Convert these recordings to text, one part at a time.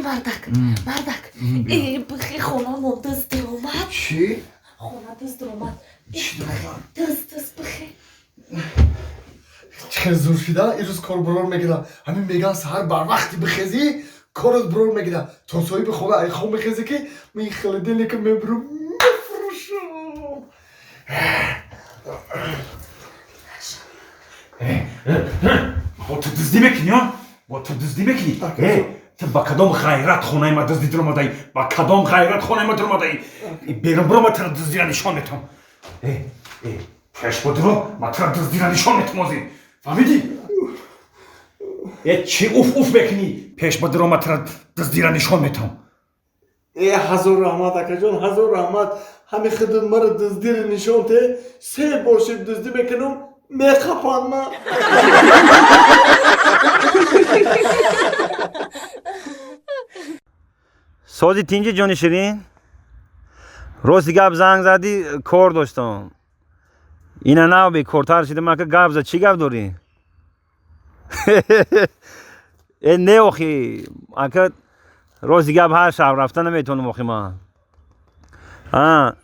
Мардак, мардак, бихе, хонамон дузд омад. Чӣ? Хона дузд омад. Чӣ омад? Дузд, дузд, бихе. Чӣ хел зур шида, ирӯз кор бурор мегира. Ҳамин меган, саҳар барвақти бихезӣ, корот бурор мегира. То соҳиби хона ай хом мехезе, ки ман холодильника мебурам, мефурӯшам. Бо ту дуздӣ мекунӣ, а? Бо ту дуздӣ мекунӣ? Э, ту ба кадом ғайрат хонаи ма дуздӣ дуромадаӣ? Ба кадом ғайрат хонаи ма дуромадаӣ? Берун буро, ма тура дуздира нишон метам. Э, э, пеш будуро, ма тура дуздира нишон метам ҳозир, фаҳмидӣ? Э, чӣ уф уф мекунӣ? Пеш будуро, ма тура дуздира нишон метам. Э, ҳазор раҳмат, акаҷон, ҳазор раҳмат. Ҳами худат маро дуздиро нишон те, се бор шиб дуздӣ мекунам, мехапанд ма. Сози, тинҷи, ҷони ширин. Рости гап, занг задӣ, кор доштам. Ина нав бекортар шида. Мака гап зад, чӣ гап дорӣ? Э, не, охи ака, рости гап, ҳар шаб рафта наметавонам, охи ман. А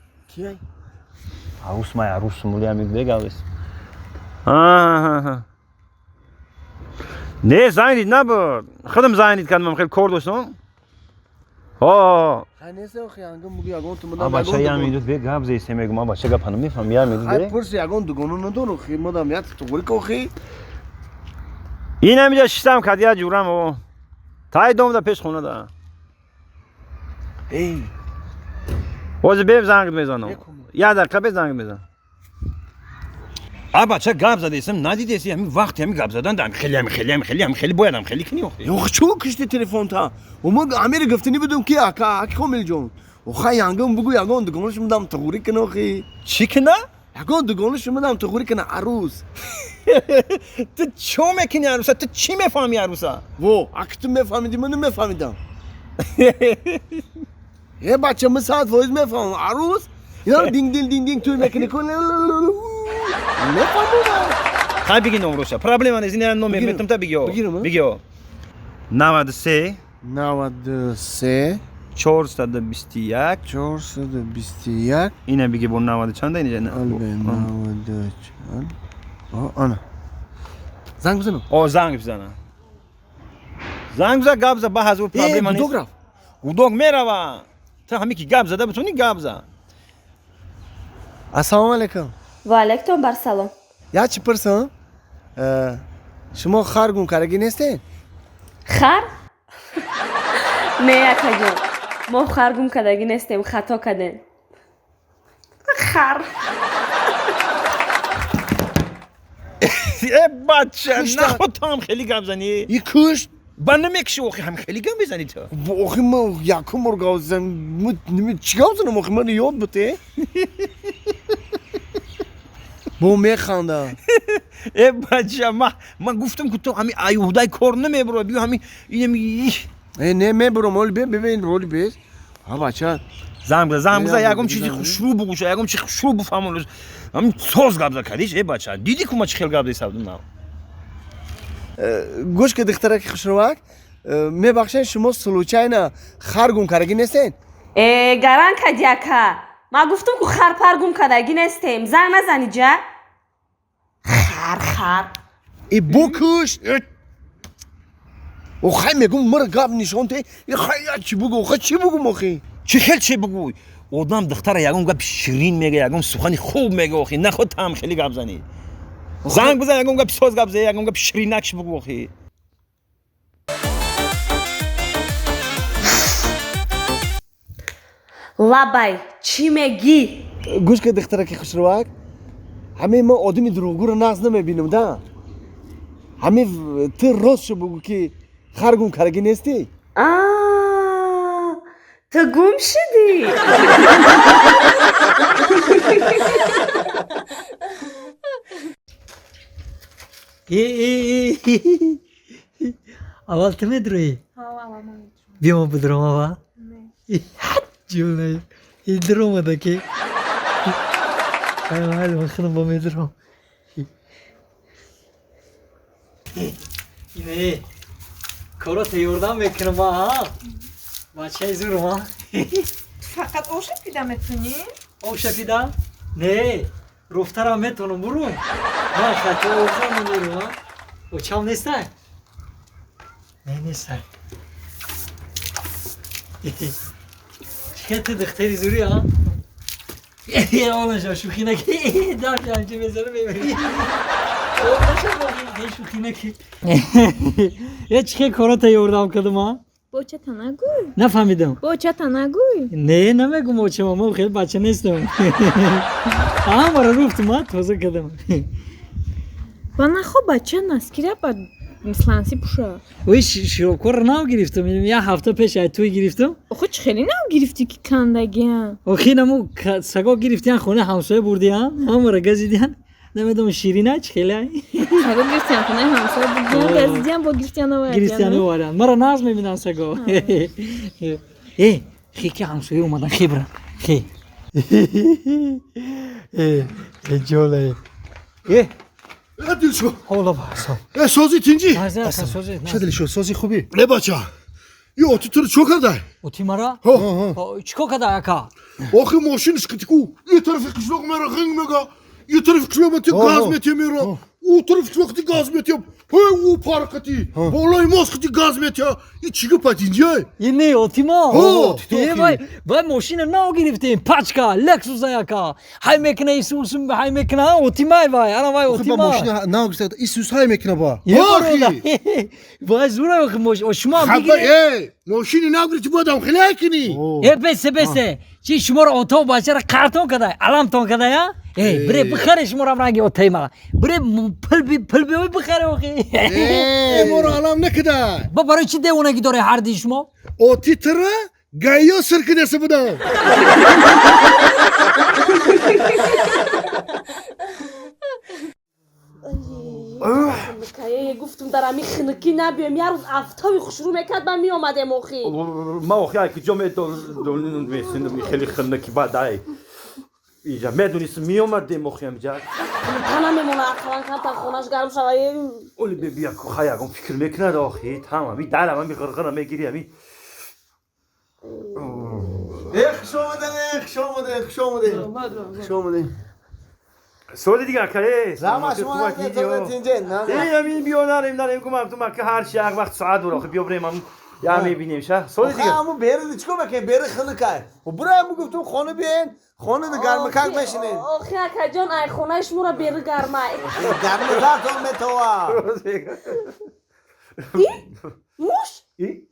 арӯс май, арӯс мулиам бегавес. Не, занг дид набуд, худам занг дид кардам, хел кор доштам. Бача, я медуд, бе гап зесе, мегум, бача гапа намефаҳм, я медуд. Пурси, ягон дугоно надору, хи модам як туғри кохи. Ин ҳамиҷа шиштам, кад я ҷурам о тай домда, пеш хонада. Эй. Ҳозир бем, занг мезанам, як дақиқа, бе занг мезанам. А бача, гап задесам, надидеси, ҳамин вақти ҳамин гап задан ҳам хеле, ҳам хеле, ҳам хеле, ҳам хеле бояд, ҳам хеле кунӣ, охи. Ох, чӯ кишти телефонта? Ома амир гуфтани будум, ки ака, аки Комилҷон, оха янгам бугу, ягон дугонаш мудам туғри кина, охи. Чӣ кина? Ягон дугонаш мудам туғри кина, арӯс. Ту чо мекунӣ арӯса? Ту чӣ мефаҳми арӯса? Во, аки, ту мефаҳмиди, ман намефаҳмидам. Э, бача, ман 100% мефаҳмам. Арӯс инам динг динг динг динг туй мекунӣ, мефаҳмам. Хай, биги номроша, проблема нест, ина номер метам, та биги. Биги: 93. 93. 421. 421. Ина биги, бо наваду чанда инҷа. Наваду чанд? Ана, занг бизанам? О, занг бизана, занг биза, гап за, ба ҳазур проблема нест. Гудок рафт. Гудок мерава, ту ҳами ки гап зада битони, гап за. Ассалому алайкум. Ва алайкум барсалом. Як чӣ пурсам, шумо хар гум кардагӣ нестед? Хар? Не, акаҷон, мо хар гум кардагӣ нестем, хато кардем. Хар. Э, бача, наход ту ҳам хеле гап занӣ. И кушт. Ба намекиши, охи, ҳам хеле гап мезанӣ ту. Охи, ман якум бор гап занам, чӣ гап занам, охи, ман ёд буте, бо механда. Э, бача, ман гуфтам, ки ту ҳами аюҳдаи кор намебуро, биё, ҳами инами. Э, не, мебурам, оли бибин, оли бес, ҳа, бача. Занг биза, занг биза, ягон чизи хушрӯ бугӯша, ягон чи хушрӯ буфаҳмон, ҳамин соз гап за кардиш. Э, бача, дидӣ ку ма чӣ хел гап десавдум нав. Гӯш ки, духтараки хушрӯвак, мебахшед, шумо случайно хар гум кардагӣ нестед? Э, гаран кади, ака, ман гуфтам ку, харпар гум кардагӣ нестем, занг назани ҷа, хар, хар. И букуш. Охай, мегум, мара гап нишон те, хай, я чӣ бугу, охай, чӣ бугум, охи? Чӣ хел чӣ бугӯй? Одам духтара ягон гапи ширин мега, ягон сухани хуб мега, охи, наход ту ҳам хеле гап занӣ. Занг бизан, ягон гапи соз гап зан, ягон гапи ширинакш бугӯ, охи. Лабай, чӣ мегӣ? Гӯш ки, духтараки хушрӯвак, ҳамин ман одами дурӯғгӯро нағз намебинам да. Ҳамин ту ростшо бугӯ, ки хар гум кардагӣ нестӣ? Ту гум шудӣ? Аввал ту медурӯӣ? Биё, ма будурам ава. Ҷуна, дуромада ки. Майли, ман худам бо медурам. Ине, Корота ёрдам мекунам, а? Бачаи зурум, а? Фақат оша пида метунӣ? Оша пида? Не, руфтарам метонам бурум. Ман хати озам мемирум, а? Очам нестай? Не, нестай. Чӣ ту духтари зурӣ, а? Олаша шӯхӣ наки, дафи ҳамчи мезанам мебарӣ. Шӯхӣ наки. Е, чӣ корота ёрдам кардам, а? Бочата нагӯй. Нафаҳмидам. Бочата нагӯй. Не, намегум очама, ман хеле бача нестам. Ҳамаро руфтум, а, тоза кардам. Ба нахо бача наскира ба сланси пуша. Ой, широбкорро нав гирифтам, як ҳафта пеш ай туй гирифтам. Охо чӣ хеле нав гирифтӣ ки кандагиам? Охи наму саго гирифтиян, хонаи ҳамсоя бурдиян, ҳамаро газидиян. Намедонам ширина чӣ хеле ай. Саго гирифтиян, хонаи ҳамсоя бурдиян, газидиян, бо гирифтиян овардиян. Гирифтиян овардиян. Маро нағз мебинанд саго. Э, хе ки ҳамсоя омадан, хе бира. Хе. Э, ҷоле. Э, Дилшо. Ҳола баҳсо. Э, сози тинҷӣ? Сози. Ча Дилшо, сози хубӣ? Не бача. И оти туро чо кардай? Оти мара? Чӣ кор кардай ака? Охи мошинаш қитику. Е тарафи қишлоқ мера ғинг мега. Е тарафи қишлоқ мети газ мети мера. У тарафи қишлоқ қити газ мети. Ҳей у пар қити. Болои мост қити газ мети. И чӣ гапа тинҷӣ? Е не, оти ма. Е вай, вай мошина нав гирифтем, пачка, Lexus ака. Ҳай мекуна Исус, ҳай мекуна, оти май вай, ана вай оти ма. Мошина нав гирифта, Исус ҳай мекуна ба. Вай зура охи мошина, шумо бигиред. Э, мошини нав гирифти бодам хеле ҳай кунӣ. Е бесе бесе. Чи шуморо ото бачара қартон кадай, аламтон кадай, а? Э, бире бихаре шуморо ранги отаи мара. Бире пул биёй бихаре охи. Э, моро алам накадай. Ба барои чӣ девонагӣ доред ҳарди шумо? Оти тира гайё сир кидаси будам. Гуфтум дар ами хинукӣ набиём, як рӯз афтоби хушрӯ мекард, ман меомадем охи. Ман охи ай куҷо медонистем хеле хинукӣ бад ай. Иҷа медонистем меомадем охи амҷа. Та намемона ақаллан камтар хонаш гарм шава. Оли бия хай ягон фикр мекунад охи, там ами дарам ами ғирғира мегири ами. Э, хуш омадед, хуш омадед, хуш омадед. Хуш омадед. Соли дигар ака, э. Раҳмат шумо тинҷен. Э, ами биё нарем, нарем гумам ту мака ҳар чи як вақт соат бур охи биё бирем ам я мебинем ша. Соли дигар. Ҳаму берди чикор мекунем? Бери хинукай. Бура ҳаму гуфтум хона биен, хона гармакак мешинем. Охи акаҷон, ай хонаи шуморо бери гармай. Гармакатон метова. И? Муш? И?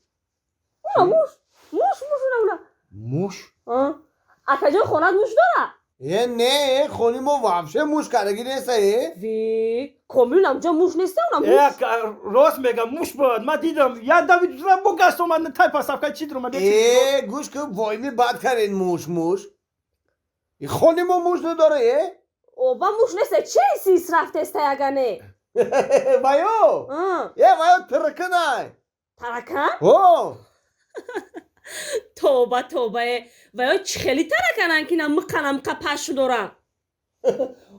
Уна муш. Муш, муш уна уна. Муш? Акаҷон, хонат муш дора? Е, не, хони мо вообще муш кардаги неста, е? Ви, комил амҷа муш неста, уна муш. Е, рост мегам, муш буд. Ман дидам, як давид бо гаст омад, тай пасавка чи дуромад. Е, гӯш кун, войми бад карен муш, муш. И хони мо муш надора, е? Оба муш неста, че сис рафтеста ягане? Вайо! Е, вайо тараканай. Таракан? О! Тоба, тоба, е. Вайо чӣ хеле таракананд ки на миқанам қа пашу дорам.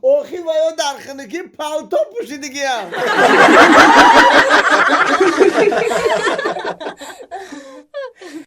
Охи вайо дар хинукӣ палто пӯшидагиям.